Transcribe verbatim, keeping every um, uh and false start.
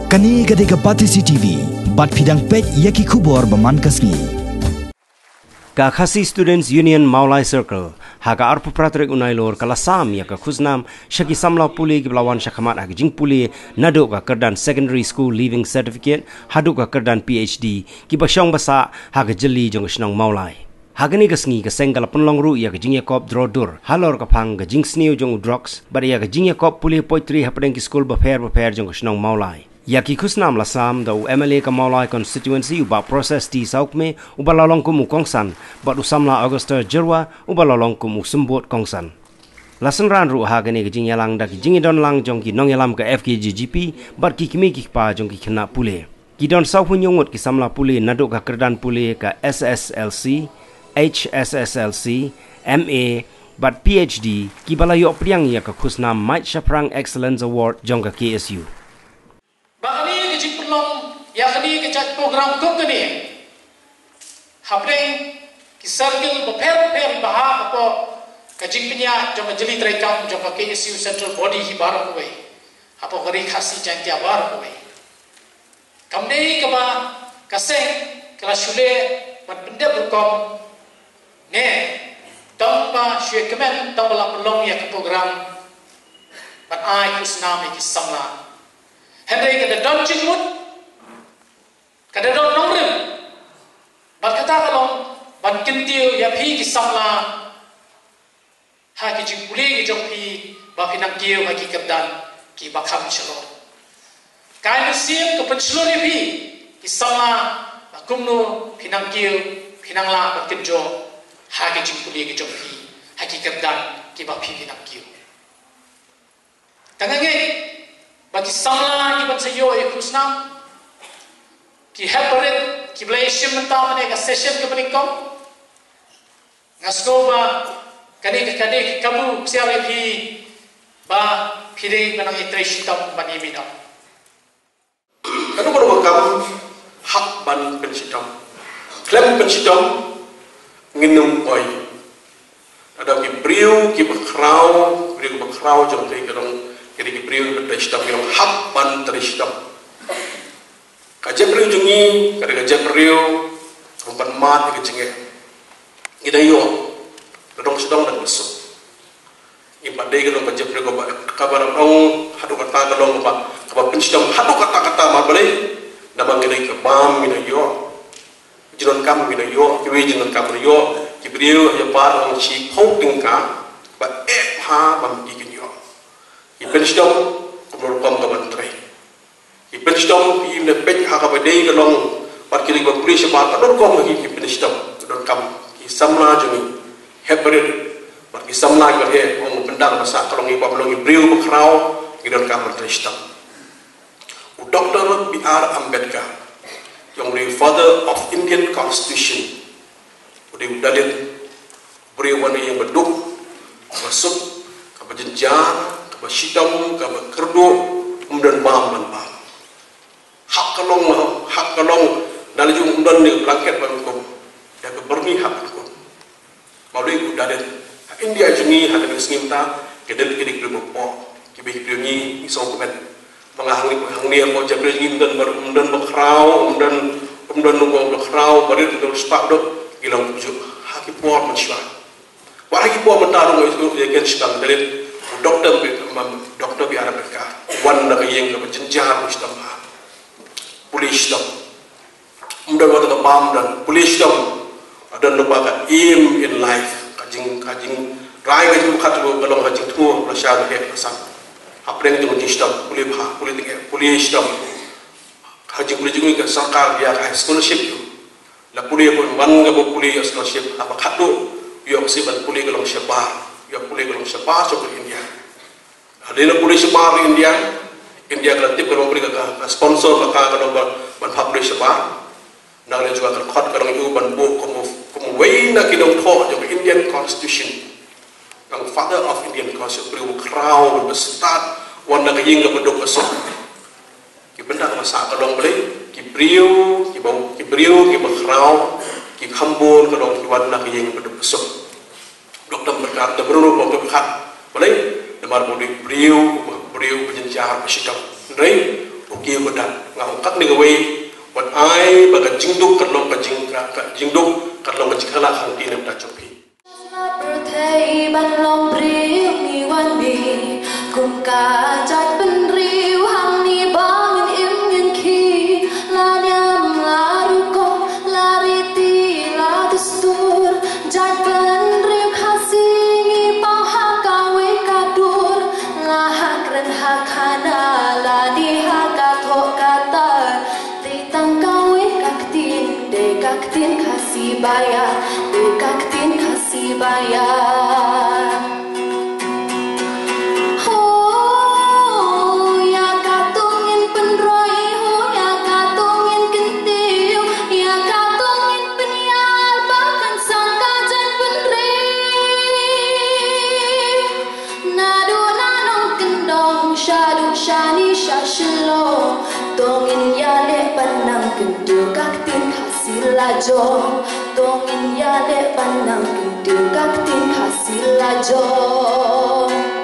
Kane ka dei ka Batesi T V, bad phi dang peit ïa ki khubor ba man ka sngi. Ka Khasi Students Union Mawlai Circle, ha ka arphew phra tarik u Nailur ka la sam ïa ka khusnam sha ki samla pule kiba la wan sha khmat ha ka jingpule naduh ka kyrdan Secondary School Leaving Certificate haduh ka kyrdan P H D, kiba shong ba sah ha ka jylli jong ka shnong Mawlai. Ha kane ka sngi ka seng ka la pynlong ruh ïa ka jingïakop draw dur halor ka phang ka jingsniew jong u drugs bad ïa ka jingïakop pule poetry hapdeng ki skul bapher bapher jong ka shnong Mawlai. Ïa ki khusnam la sam da u M L A ka Mawlai Constituency u Bah Process T Sawkmie uba la long kum u kongsan, bad u samla Augusta Jyrwa uba la long kum u symbud kongsan. La synran ruh ha kane ka jingïalang da ki jingïadon lang jong ki nongïalam ka F K J G P bad ki kmie ki kpa jong ki khynnah pule. Ki don saw phew hynñiew ngut ki samla pule naduh ka kyrdan pule ka S S L C, H S S L C, M A bad P H D kiba la ïoh pdiang ïa ka khusnam Mait Shaphrang Excellence Award jong ka K S U. Ba kane ka jingpynlong ïa kane ka jait program kum kane hapdeng ki circle bapher bapher ba ha ka por ka jingpynïaid jong ka jylli treikam jong ka K S U Central Body hi baroh kawei, ha ka Ri Khasi Jaiñtia baroh kawei. Kam dei kaba ka seng ka la shu leh ban pyndep rukom ne tang ba shu ïa kmen tang ba la pynlong ïa ka program ban ai khusnam ïa ki samla. Hynrei ka da don jingmut, ka da don nongrim, bad kata ka long ban kyntiew ïa phi ki samla ha ki jingpule ki jong phi ba phi nang kiew ha ki kyrdan kiba kham shalor. Ka ai mynsiem ka pynshlur ïa phi ki samla ba kumno phi nang kiew, phi nang lah ban kynjoh ha ki jingpule ki jong phi ha ki kyrdan kiba phi phi nang kiew. Tang nga ngeit ba ki samla kiban sa ïoh ïa ka khusnam, ki hep barit kiba la ïashim mynta mynne ka session kaba nyngkong. Nga sngew ba kane ka, kane ka kabu ksiar ïa phi ba phi dei ban nang ïatrei shitom ban ïamih noh. Kano kano ka kam hap ban pynshitom. Khlem pynshitom ngin ym poi. Lada ki briew kiba khraw, briew kiba khraw jong phi ka long, ki dei ki briew kiba trei shitom, ki long hap ban trei shitom. Ka jaitbynriew jong ngi ka dei ka jaitbynriew kaba pan mad ïa ka jingeh. Ngi da ïoh, ka dong sha dong da ka suk. Ngi pat dei ka long ka jaitbynriew kaba, kaba la long haduh katta ka long kaba, kaba pynshitom haduh katta katta, namar balei? Namar ngi dei ka bam, ngi da ïoh. Jingdonkam ngi da ïoh, kiwei jingdonkam ngi da ïoh, ki briew ha ïapar long shiphew tyngka, ba eh bha bym ki kin ïoh. Ki pynshitom kumno rukom ka ban trei. Ki pynshitom, ki im da peit ha kaba dei ka long, bad ki dei ba pule shabar, ka donkam ki, ki pynshitom, ka donkam ki samla jong ngi, hep barit, bad ki samla kiba heh, ong bynta ba sah ka long i bym long i briew ba khraw, ki donkam ban trei shitom. U Doctor B R Ambedkar, jong u Father of Indian Constitution, u dei u Dalit, briew wan ïing ba duk, kaba suk, kaba jynjar, kaba shitom, kaba kyrduh, um don bam ban bam. Hap ka long, hap ka long, da la jong um don ne blanket ban kup, da ka byrni hap ban kup. Mawlei u Dalit. Ha India jong ngi, ha ka sngi mynta, ki Dalit ki dei ki briew ba poh, ki briew ngi, ngi sngewkmen. Ba nga hangne, hangne hapoh jaitbynriew jong ngi um don ba, um don ba khraw, um don, um don ba khraw, barit, um don spah duk, ki long kumjuh. Ha ki por mynshuwa. Wat ha ki por mynta ruh ngi ïohi ïa ka shitang Dalit, u Doctor B-, Doctor B R Ambedkar. Wan na ka ïing kaba jynjar, ba shitom bha. Pule shitom. Um don wat ka bam, don pule shitom. Don lypa ka aim in life. Ka jing, ka jingrai, ka jingpyrkhat ka long ka jingthmu, la shah la heh la san. Hapdeng jong ka jingshitom, pule bha, pule tyngeh, pule shitom. Ka jingpule jong ngi ka sorkar ïa ka ai scholarship. La pule pun wan ka ba pule ïa scholarship, haba khatduh ïoh ka sien ban pule ka long shabar, ïoh pule ka long shabar sha ka India. Hadien la pule shabar India, India ka la tip ka long pule ka, ka sponsor ka, ka long ban, ban pule shabar. Na ka liang jong ka, ka khot ka long ïa u ban buh kum u, kum uwei na ki nongthoh jong ka Indian Constitution. Ka long Father of Indian Constitution, briew ba khraw, ba stad, wan na ka ïing kaba duk ba suk. Ki bynta kaba sah ka long balei, ki briew, kiba, ki briew, kiba khraw, ki kham bun ka long ki wan na ka ïing ba duk ba suk. Doctor Ambedkar da briew ruh ba pyrkhat balei, namar ba u dei briew, briew ba jynjar ba shitom. Hynrei u Ïa kata nga ong katne kawei, wat ai ba ka jingduk kan long ka jing ka, ka jingduk kan long ka jingkhlaiñ hangtei namar jong phi. Pyrthei ban long briew ngi wan bih kum ka jaitbynriew hangne ba ngin im ngin khih, la niam la rukom la riti la dustur. Jaitbynriew Khasi ngi pang ha kawei ka dur, la ha kren ha khana lane ha ka thoh ka tar. Dei tang kawei ka ktien, dei ka ktien Khasi ba ïar, dei ka ktien Khasi ba ïar. Ho, ïa katto ngin pynroi, ho, ïa katto ngin kyntiew, ïa katto ngin pynïar ba kan sah ka jaitbynriew. Naduh na nongkyndong shaduh shane sha Shillong, to ngin ïaleh ban nang kyntu ka ktien Khasi la jong. To ngin ïaleh ban nang kyntu ka ktien Khasi la jong.